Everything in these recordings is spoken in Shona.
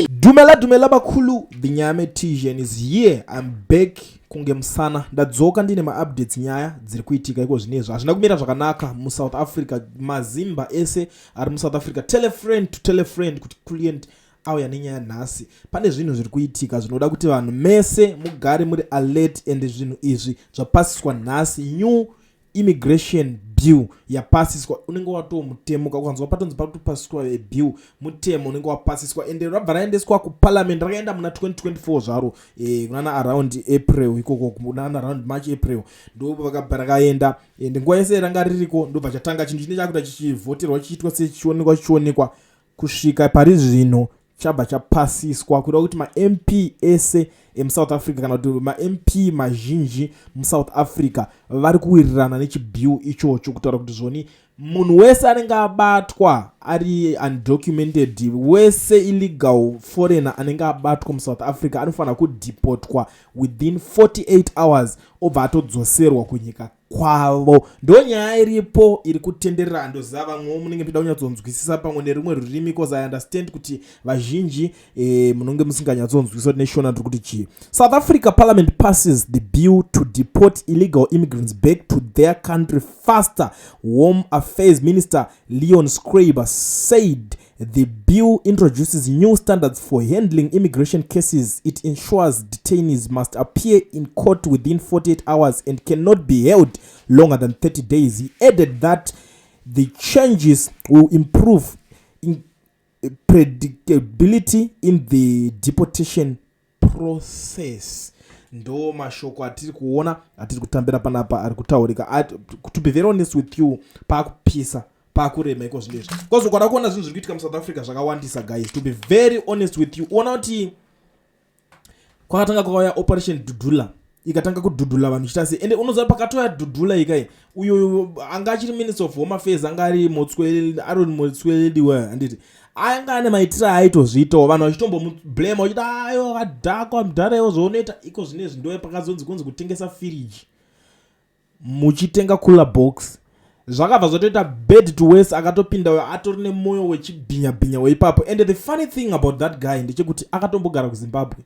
Dumela, dumela bakhulu. The Nyame Tijan is here. I'm back kunge musana. Ndadzoka ndine maupdates, nyaya dziri kuitika iko zvinezvi. Hazvina kumira zvakanaka muSouth Africa. Mazimba ese ari muSouth Africa, tell a friend to tell a friend kuti client auya nenyaya nhasi. Pane zvinhu zviri kuitika zvinoda kuti vanhu mese mugare muri alert, and zvinhu izvi zvapasiswa nhasi. New immigration bill yapasiswa, unenge watoo mutemo. Ukanzwa patonzi patopasiswa bill, mutemo unenge wapasiswa, ende rabva raendeswa kuparliament. Rakaenda muna 2024 zvaro, kunana around April ikoko, kunana around March, April, ndo vakabva rakaenda. Ende nguva yese ranga ririko, ndobva chatanga chinhu chine chakuita chichivhoterwa, chichiitwa sechichionekwa, chichionekwa, kusvika pari zvino chabva chapasiswa, kureva kuti maMP ese emuSouth Africa, kana kuti maMP mazhinji muSouth Africa, vari kuwirirana nechibill ichocho, kutaura kuti zvoni munhu wese anenge abatwa ari undocumented, wese illegal foreigner anenge abatwa muSouth Africa, anofanira kudhipotwa within 48 hours, obva atodzoserwa kunyika kwavo. Ndo nyaya iripo iri kutenderera. Andoziva vamwewo munenge muchida kunyatsonzwisisa pamwe nerumwe rurimi, because I understand kuti vazhinji munonge musinganyatsonzwisisa kuti neShona ndiri kuti chii. South Africa Parliament passes the bill to deport illegal immigrants back to their country faster. Home Affairs Minister Leon Schreiber said the bill introduces new standards for handling immigration cases. It ensures detainees must appear in court within 48 hours and cannot be held longer than 30 days. He added that the changes will improve in predictability in the deportation process. Ndo mashoko atiri kuona, atiri kutambira panapa, ari kutaurika. To be very honest with you, paakupisa, pakurema iko zvinhu izvi, because ukada kuona zvinhu zviri kuitika muSouth Africa zvakawandisa. Guys, to be very honest with you, uona kuti kwakatanga kwakauya Operation Dudula, ikatanga kudhudhula vanhu ichiita sei. Ende unoziva pakatouya Dudula ikai, uyo anga achiri Minister of Home Affairs, anga ari Aaron Motsoaledi, handiti? Anga ane maitiro aaitozviitawo, vanhu vachitombomublame vachiti, "Ayo, akadhakwa mudhara." Zvaunoita iko zvinezvi, ndo pakazonzi kunzi kutengesa firiji muchitenga cooler box, zvakabva zvatoita bad to worse. Akatopinda uyo atori nemwoyo wechibhinya-bhinya weipapo. And the funny thing about that guy ndechekuti akatombogara kuZimbabwe,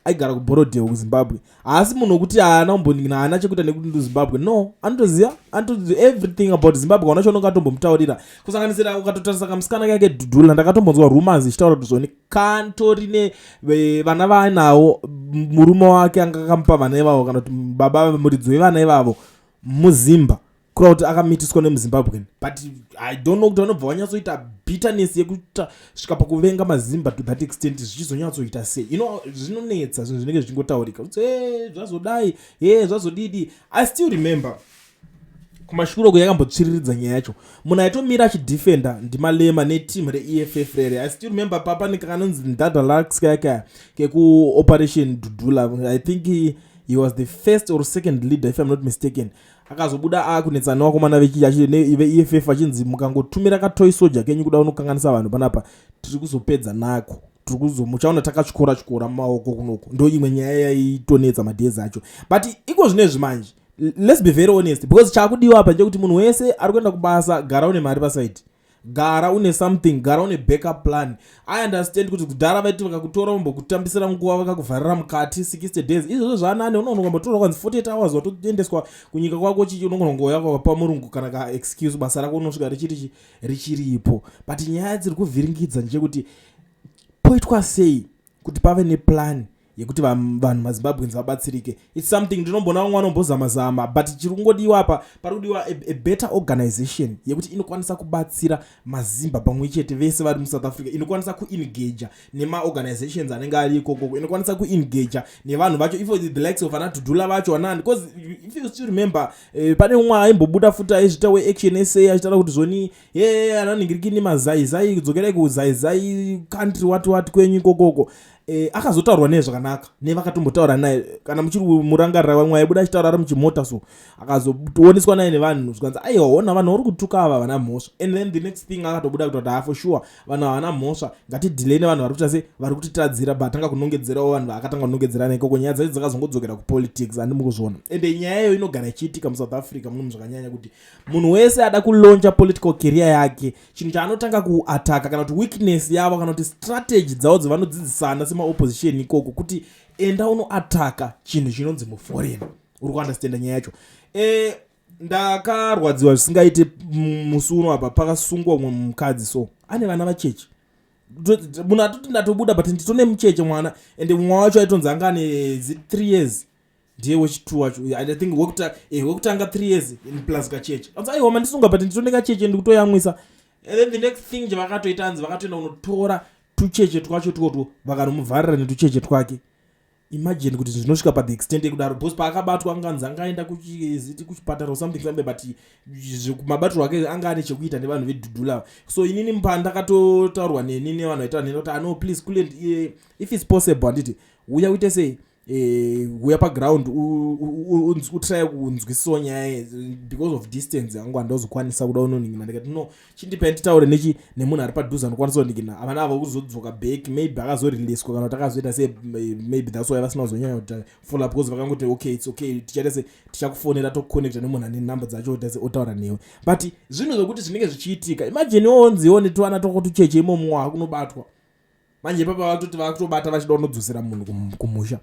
aigara kuBorrowdale kuZimbabwe. Haasi munhu wekuti haana kumboningina, haana chekuita nekuti ndiZimbabwe. No, anotoziva, anotoziva everything about Zimbabwe. Kaona chaunonge atombomutaurira, kusanganisira ukatotarisa kamusikana kake Dudula, ndakatombonzwa rumors ichitaura kuti zvoni kantori nevana vaanawo, murume wake anga akamupa vana ivavo, kana kuti baba muridzi wevana ivavo muZimba, kureva kuti akamitiswa nemuZimbabwen. But I don't know kuti vanobva vanyatsoita bitterness yekuita svika pakuvenga maZimba to that extent zvichizonyatsoita sei. Zvinonetsa, zvinhu zvinenge zvichingotaurika kuti e zvazodai, e zvazodidi. I still remember kumashure uko yakambotsviriridza nyaya yacho, munhu aitomira achidefenda ndiMalema neteam reEFF rere. I still remember papane kanonzi Ndadalax kaya kekuOperation Dudula. I think he was the first or second leader, if I'm not mistaken. Akazobuda akunetsana nevakomana veEFF, achinzi, "Mukangotumira katoy soja kenyu kuda unokanganisa vanhu panapa, tiri kuzopedza nako, tiri kuzomuchaona takatyora tyora mumaoko kunoko." Ndo imwe nyaya yaitonetsa madhezi acho. But iko zvinezvi manje, let's be very honest, because chaakudiwa apa ndechekuti munhu wese ari kuenda kubasa, gara une mari paside, gara une something, gara une backup plan. I understand kuti kudhara vaiti vakakutora vombokutambisira nguva, vakakuvharira mukati 60 days. Izvozvo zvanani, unoona ukambotorwa kwanzi 48 hours watoendeswa kunyika kwako, chichi unongonongoya kwakapa murungu kana kaexcuse, basa rako unosvika richiri richiripo. But nyaya dziri kuvhiringidza ndechekuti poitwa sei kuti pave neplan yekuti vanhu maZimbabweans vabatsirike. It's something ndinombona vamwe vanombozama-zama, but chiri kungodiwa apa, pari kudiwa a better organization yekuti inokwanisa kubatsira maZimba pamwe chete vese vari muSouth Africa, inokwanisa kuengaja nemaorganizations anenge ari ikokoko, inokwanisa kuengaja nevanhu vacho, if the likes of ana Dudula vacho anani. Because if you still remember, pane umwe aimbobuda futi aizvita weAction SA, achitaura kuti zvoni ye ananhingirikini mazaizai, dzokerai kuzaizai country, wati wati kwenyu ikokoko. Akazotaurwa naye zvakanaka nevakatombotaura naye. Kana muchiri murangarira, vamwe aibuda achitaura ari muchimota, so akazooneswa naye nevanhu, zvikanzi, "Aiwa, ona vanhu vari kutuka ava vana mhosva." And then the next thing akatobuda kuti, "Ha, for sure vanhu havana mhosva, ngatidealei nevanhu vari kuita se vari kutitadzira." But atanga kunongedzerawo vanhu vaakatanga kunongedzera nekoko. Nyaya dzacho dzakazongodzokera kupolitics, handi mukuzviona? Ende nyaya iyoyo inogara ichiitika muSouth Africa muno zvakanyanya, kuti munhu wese ada kulauncha political career yake, chinhu chaanotanga kuattacka kana kuti weakness yavo kana kuti strategy dzavo dzavanodzidzisana semaopposition ikoko, kuti enda unoattacka chinhu chinonzi muforeign. Uri kuunderstanda nyaya yacho? Ndakarwadziwa zvisingaite musi uno apa pakasungwa umwe mukadzi, so ane vana vacheche. Munhu atoti, "Ndatobuda, but nditone mucheche mwana." Ende mumwe wacho aitonzi anga ane 3 years, ndiye wechitu wacho, I think wekutanga 3 years plus kacheche. Anzi, "Aiwa, mandisunga, but nditone kacheche, ndikutoyamwisa." And then the next thing chavakatoita, anzi vakatoenda kunotora tucheche twacho twotwo, vakanomuvharira netucheche twake. Imagine kuti zvinosvika pathe extent yekudaro, because paakabatwa anganzi angaenda kuchiziti kuchipatara or something something, but mabatirwo ake anga ane chekuita nevanhu veDudula. So inini pandakatotaurwa neni nevanhu vaitaura neni kuti, "Ano, please Kulent, if it's possible, handiti uya uite sei, uya paground utry kunzwisisawo nyaya, because of distance yangu handazokwanisa kuda unoningina." Ndikati, "No, chindipai nditaure nechi nemunhu ari padhuze anokwanisa kuningina." Avana ava kuzodzoka back, maybe akazoreleaswa kana kuti akazoita sei, maybe that's why vasina kuzonyanya kuti follow up, because vakangoti, "Okay, it's okay, tichaita se tichakufonera, tokuconnecta nemunhu ane namba dzacho, oita se otaura newe." But zvinhu zvokuti zvinenge zvichiitika, imagine wonziwo netwana twako tucheche imomo, wakunobatwa manje ipapa, vatoti vakutobata vachida kunodzosera munhu kumusha.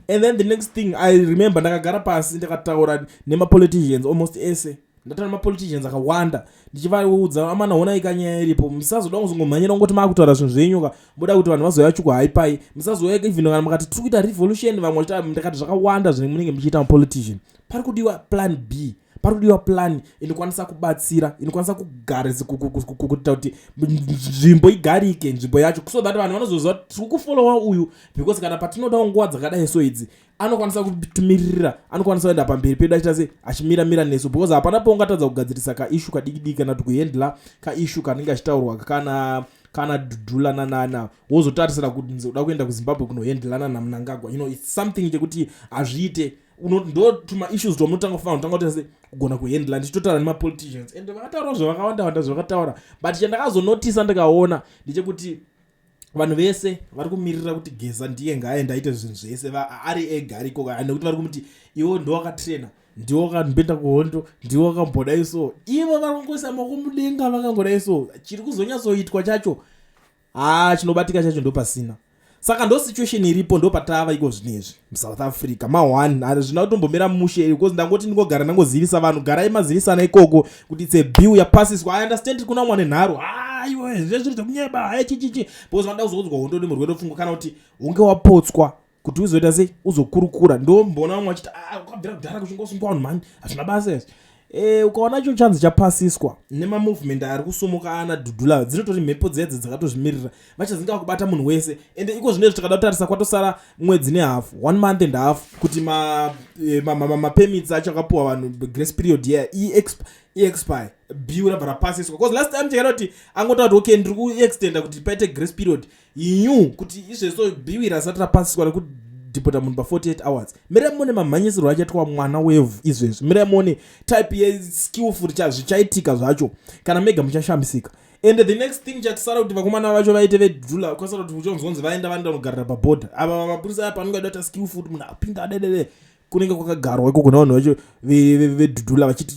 And then the next thing I remember, ndakagara pasi ndakataura nemapoliticians almost ese. Ndataura nemapoliticians akawanda ndichivaudza, "Amana, honai kanyaya iripo. Musazoda kuzongomhanyira kungoti maakutaura zvinhu zvenyu ka, muda kuti vanhu vazouya chikuhaipai. Musazouya even kana mukati tiri kuita revolution." Vamwe vachita, ndakati, "Zvakawanda zvine munenge muchiita mapolitician. Pari kudiwa plan B, pari kudiwa plan inokwanisa kubatsira, inokwanisa kugarisa kuita kuti nzvimbo igarike, nzvimbo yacho, so that vanhu vanozoziva kuti tiri kufollowa uyu, because kana patinodawo nguva dzakadai so idzi, anokwanisa kutumiririra, anokwanisa kuenda pamberi pedu achiita se achimiramira nesu, because hapana paungatadza kugadzirisa kaissue kadiki diki kana kuti kuhandla kaissue kanenge achitaurwa kana Dudula nanana, wozotarisira kuti uda kuenda kuZimbabwe kunohandlana naMnangagwa. It's something chekuti hazviite. Ndo tuma issues twamunotanga kufanira kutanga kuita se kugona kuhandla." Ndichitotaura nemapoliticians and vakataurawo zvavakawanda wanda zvavakataura, but chandakazonotisa ndikaona ndechekuti vanhu vese vari kumirira kuti Geza ndiye ngaaenda aite zvinhu zvese ari ega ariko, nekuti vari kumuti, "Iwo ndo wakatraina, ndiwo wakamboenda kuhondo, ndiwo wakambodai." So ivo vari kungoisa maoko mudenga vakangodai. So chiri kuzonyatsoitwa chacho, ha, chinobatika chacho ndo pasina. Saka ndo situation iripo, ndo patava iko zvinezvi muSouth Africa ma1. Hazvina kutombomira mushe, because ndangoti ndingogara ndangozivisa vanhu, garai mazivisana ikoko kuti it's a bill yapasiswa. I understand kuna mwane nharo, aiwa, zve zviri zvekunyeba, hai, chichichi, because vanoda kuzoudzwa hondo nemurwere wepfungwa, kana kuti unge wapotswa kuti uzoita sei, uzokurukura. Ndomboona vamwe vachiti, "Ah, ukabvira kudhara kuchingosungwa vanhu mani, hazvina basa izvi." Ukaona cho chanzi chapasiswa nemamovement ari kusumuka ana Dudula, dzinotori mhepo dzedze dzakatozvimirira, vachazinga kubata munhu wese. Ende iko zvinezvi takada kutarisa, kwatosara mwedzi nehafu, one month and half, kuti mapermits ma acho akapuwa vanhu grace period yeah iexpire, bill rabva rapasiswa. Because last time chakaita kuti angotaura kuti, "Okay, ndiri kuextenda kuti paite grace period," he knew kuti izvezvo bill iri asati rapasiswa rekudhipota munhu pa48 hours. Mirai muone mamhanyisirwo achaitwa mwana wevhu izvezvi. Mirai muone type yeskillful zvichaitika zvacho, kana mega muchashamisika. And the next thing chatisara kuti vakomana vacho vaite veDudula, kwasara kuti uchonzonzi vaenda, vanoenda kunogarira pabhodha. Ava mapurisa aya panonge aida kuita skillful kuti munhu apinda adedede, kunenge kwakagarwa ikoko nevanhu vacho veDudula vachiti,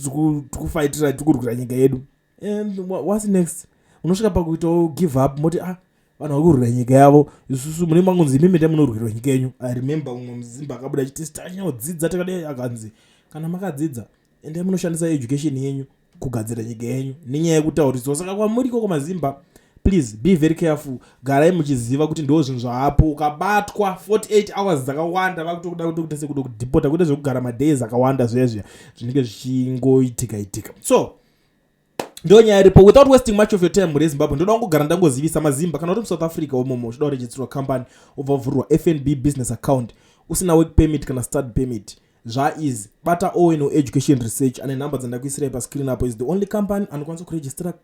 "Tikufaitira, tikurwira nyika yedu." And what's next? Unosvika pakuitawo give up, moti, "Ah, vanhu vari kurwira nyika yavo, isusu mune mangunzi imimi ndai munorwirwa nyika yenyu." I remember umwe muzimba akabuda achiti, "Tanyaudzidza takadai." Akanzi, "Kana makadzidza, endai munoshandisa education yenyu kugadzira nyika yenyu nenyaya yekutauriswa." Saka kwamuri ikoko mazimba, please be very careful. Garai muchiziva kuti ndo zvinhu zvaapo. Ukabatwa 48 hours dzakawanda, vakutokuda kutokuita sekuda kudhipota, kwete zvekugara madays akawanda zvezviya zvinenge zvichingoitika itika. So ndo nyaya iripo. Without wasting much of your time, mhuri yeZimbabwe, ndoda kungogara ndangozivisa mazimba, kana uri muSouth Africa umomo uchida kuregisterwa company, ubva wavhurirwa FNB business account, usina work permit kana study permit. Zvaeasy. Bata Owen Education Research, ane nhamba dzandakuisirai pascreen apo. Is the only company anokwanisa kuregistera,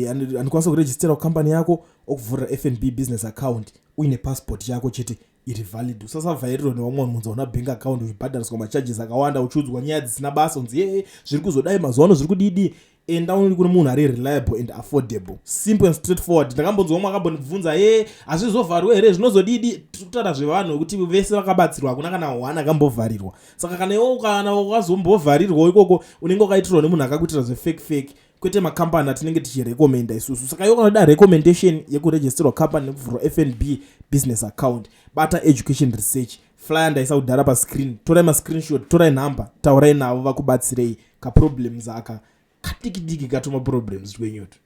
anokwanisa kuregistera kukambani yako, okuvhurira FNB business account uine passport yako chete iri valid. Usasavhairirwa nevamwe vanhu munzi hauna bank account, uchibhadhariswa macharges akawanda, uchiudzwa nyaya dzisina basa, unzi ye zviri kuzodai mazuva ano, zviri kudidi. Enda uri kune munhu ari reliable and affordable. Simple and straightforward. Ndakambonzwa umwe akambondibvunza, "Ye, hazvizovharwe here? Zvinozodidi?" Tiri kutaura zvevanhu vekuti vese vakabatsirwa, hakuna kana one akambovharirwa. Saka kana iwo kana wakazombovharirwawo ikoko, unenge wakaitirwa nemunhu akakuitira zvefake fake, kwete makambani atinenge tichirekomenda isusu. Saka iwo kana uda recommendation yekuregisterwa company nekuvhurwa FNB business account, bata Education Research. Flyer ndaisa kudhara pascreen. Torai mascreenshot, torai nhamba, taurai navo vakubatsirei. Kaproblems aka kadiki diki, katoma problems twenyutu.